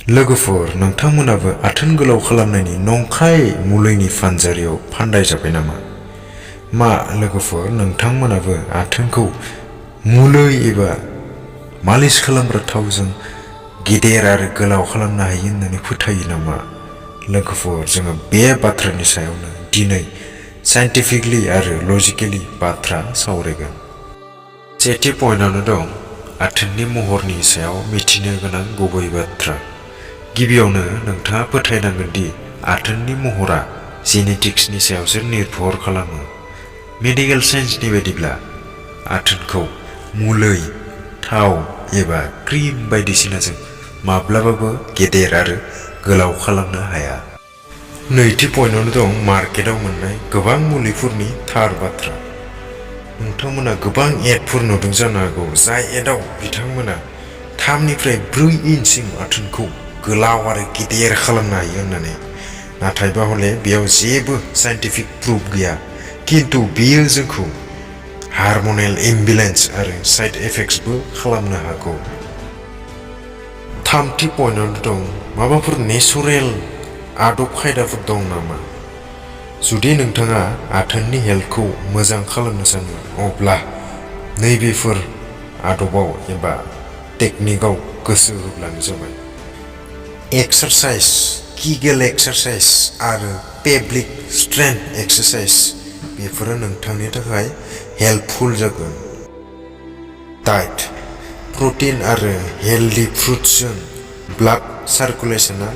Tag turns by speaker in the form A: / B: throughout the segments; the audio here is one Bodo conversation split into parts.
A: लोगोफोर नोंथांमोनाबो आथोन गोलाव खालामनायनि नंखाय मुलिनि फानजारियाव फान्दाय जाबाय नामा? मा लोगोफोर नोंथांमोनाबो आथोनखौ मुलि एबा मालिस खालामग्रा थावजों गिदिर आरो गोलाव खालामनो हायो होननानै फोथायो नामा? लोगोफोर जोङो बे बाथ्रानि सायावनो दिनै साइन्टिफिकलि आरो लजिकेलि बाथ्रा सावरायगोन। सेथि पइन्टआवनो दं आथोननि महरनि सायाव मिथिनो गोनां गुबै बाथ्रा। गिबियावनो नोंथाङा फोथायनांगोन दि आथोननि महरा जेनेटिक्सनि सायावसो निर्भर खालामो। मेडिकेल साइन्सनि बायदिब्ला आथोनखौ मुलि, थाव एबा क्रिम बायदिसिनाजों माब्लाबाबो गेदेर आरो गोलाव खालामनो हाया। नैथि पइन्टआवनो दं मार्केटआव मोननाय गोबां मुलिफोरनि थार बाथ्रा। नोंथांमोना गोबां एडफोर नुदों जानो हागौ, जाय एडआव बिथांमोना 3 निफ्राय 4 इन्चसिम आथोनखौ गोलाव आरो गिदिर खालामनो हायो होननानै। नाथायबा हले बेयाव जेबो साइन्टिफिक प्रुफ गैया, किन्तु बेयो जोंखौ हार्मोनेल इम्बेलेन्स आरो साइड इफेक्ट्सबो खालामनो हागौ। थामथि पइन्टआवनो दं माबाफोर नेचुरेल आदब खायदाफोर दं नामा? जुदि नोंथाङा आथोननि हेल्थखौ मोजां खालामनो सानो, अब्ला नैबेफोर आदबाव एबा टेकनिकआव गोसो होब्लानो जाबाय। एक्सारसाइज, किगेल एक्सारसाइज आरो पेब्लिक स्ट्रेंथ एक्सारसाइज बेफोरो नोंथांनि थाखाय हेल्पफुल जागोन। डाइट, प्रटिन आरो हेल्दी फ्रुट्सजों ब्लाड सार्कुलेशना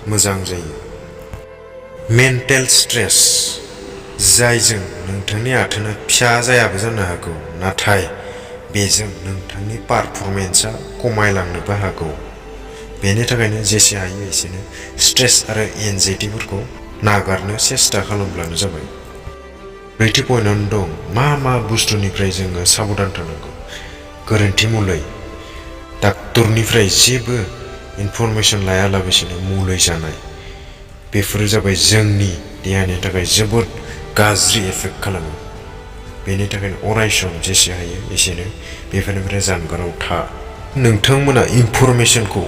A: मोजां जायो। मेन्टेल स्ट्रेस, जायजों नोंथांनि आथोना फिसा जायाबो जानो हागौ, नाथाय बेजों नोंथांनि पारफरमेन्सआ खमायलांनोबो हागौ। बेनि थाखायनो जेसे हायो एसेनो स्ट्रेस आरो एनजाइटिफोरखौ नागारनो सेस्था खालामब्लानो जाबाय। ब्रैथि पइन्टआवनो दं मा मा बुस्थुनिफ्राय जोङो साबधान थानांगौ। गोरोन्थि मुलि, डाक्टरनिफ्राय जेबो इनफरमेसन लायालाबासिनो मुलि जानाय, बेफोरो जाबाय जोंनि देहानि थाखाय जोबोद गाज्रि एफेक्ट खालामो। बेनि थाखायनो अरायसम जेसे हायो एसेनो बेफोरनिफ्राय जानगाराव था। नोंथांमोना इनफरमेसनखौ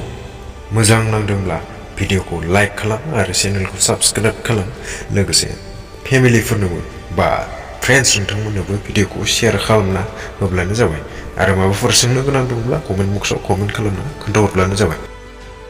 A: मोजां नांदोंब्ला भिडिअखौ लाइक खालाम आरो चेनेलखौ साबस्क्राइब खालाम। लोगोसे फेमिलिफोरनोबो बा फ्रेन्ड्स नोंथांमोननोबो भिडिअखौ शेयार खालामना होब्लानो जाबाय। आरो माबाफोर सोंनो गोनां दंब्ला कमेन्ट बक्सआव कमेन्ट खालामना खोन्थाहरब्लानो जाबाय।